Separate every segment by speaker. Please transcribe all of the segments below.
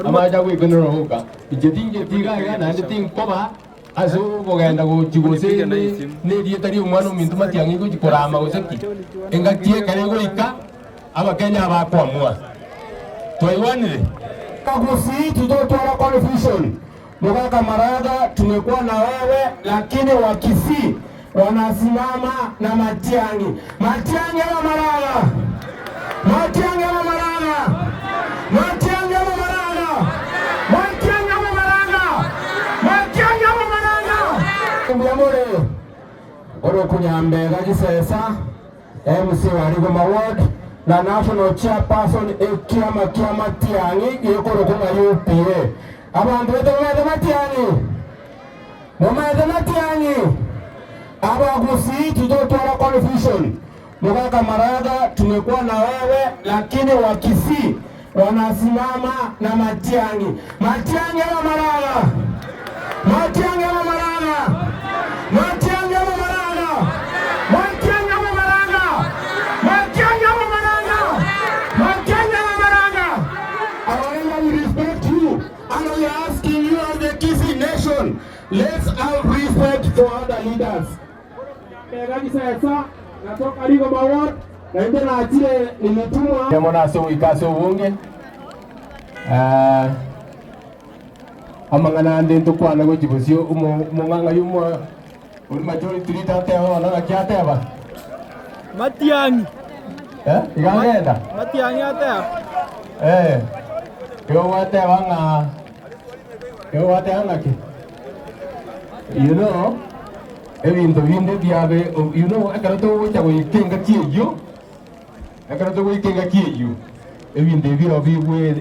Speaker 1: Amache agwekenera ogoka. Inche tingeti iga iga naende tinkoba ase okogenda gochia gose nerieta ri'omwana ominto matiang'i gochia korama gose ki. Engaki ekero egoika, Abakenya abakoamua. Twaigwanire?
Speaker 2: Gusii titotwara confusion Mogaka Maraga tumekuwa na wewe lakini wa Kisii wanasimama na Matiang'i. Matiang'i ama Maraga? Matiang'i ama Maraga? Matiang'i ama Maraga? Matiang'i ama Maraga? Matiang'i ama Maraga? Mbuya more orokunyambega gisesa MC wa Rigoma Ward na National Chairperson ekiama kia Matiang'i gekorokwa ng'a UPA. Abanto baito momaete Matiang'i? Momaete Matiang'i? Abagusii titotwara confusion. Mogaka Maraga tumekuwa na wewe lakini wa Kisii wanasimama na Matiang'i. Matiang'i ama Maraga? Matiang'i ama Maraga? Matiang'i ama Maraga? Matiang'i ama Maraga? Matiang'i ama Maraga? Matiang'i ama Maraga? Our elder, we respect you and we are asking you as the Kisii nation, let's have respect for other leaders.
Speaker 1: Mbuya mono ase ogoika ase obonge. Amang'ana ande ntokwane gochia bosio omong'ang'ai omo ori majority leader ateba bono ng'aki ateba?
Speaker 3: Matiang'i.
Speaker 1: Eh, iga agenda?
Speaker 3: Matiang'i ateba.
Speaker 1: Eh, igo gwateba ng'a igo gwateba ng'aki? You know, Ebinto binde biabe, you know, ekero togocha goika engaki eyio, ekero togoika engaki eyio, ebinto ebi nabo bigwe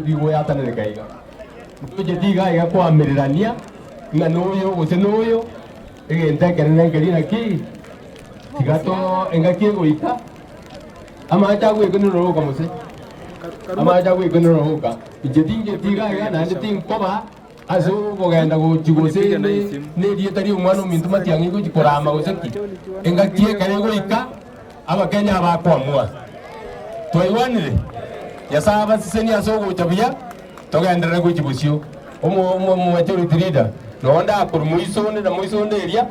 Speaker 1: bigoyatananeka iga. Ntocheti iga iga koamererania ng'a noyo gose noyo, egento ekenene nkeria naki, tiga to engaki egoika, amache agwekenera ogoka mose, amache agwekenera ogoka, inche tingeti iga iga naende tinkoba. Ase okogenda gochia gose nerieta ri'omwana ominto matiang'i gochia korama gose ki, engaki ekero egoika Abakenya abakoamua. Twaigwanire? Nyasae abasesenie ase ogocha buya, togenderere gochia bosio. Omo majority leader nonye ndakorwa moiso onde na moiso onde eria,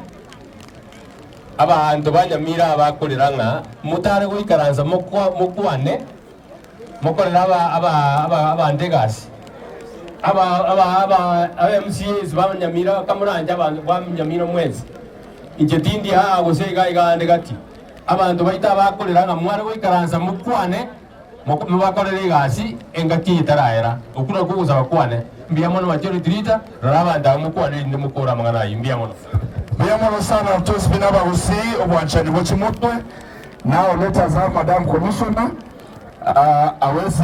Speaker 1: abanto ba Nyamira abakorera ng'a motare goikaransa mokwane. Mokorere abanto egasi. Aba MCAs ba Nyamira kamoranche abanto ba Nyamira mwensi, inche tindi aa gose iga iga ande gati. Abanto baito abakorera ng'a mware goikaransa mokwane mobakorere egasi engaki eye etaraera. Okwo nakwo ogosaba kwane. Mbuya mono majority leader, rora abanto aba mokwane erinde mokore amang'ana ayio. Mbuya mono.
Speaker 4: Mbuya mono sana Josephine Abagusii obwanchani bwe chimotwe. Now let us have Madam Commissioner aweze.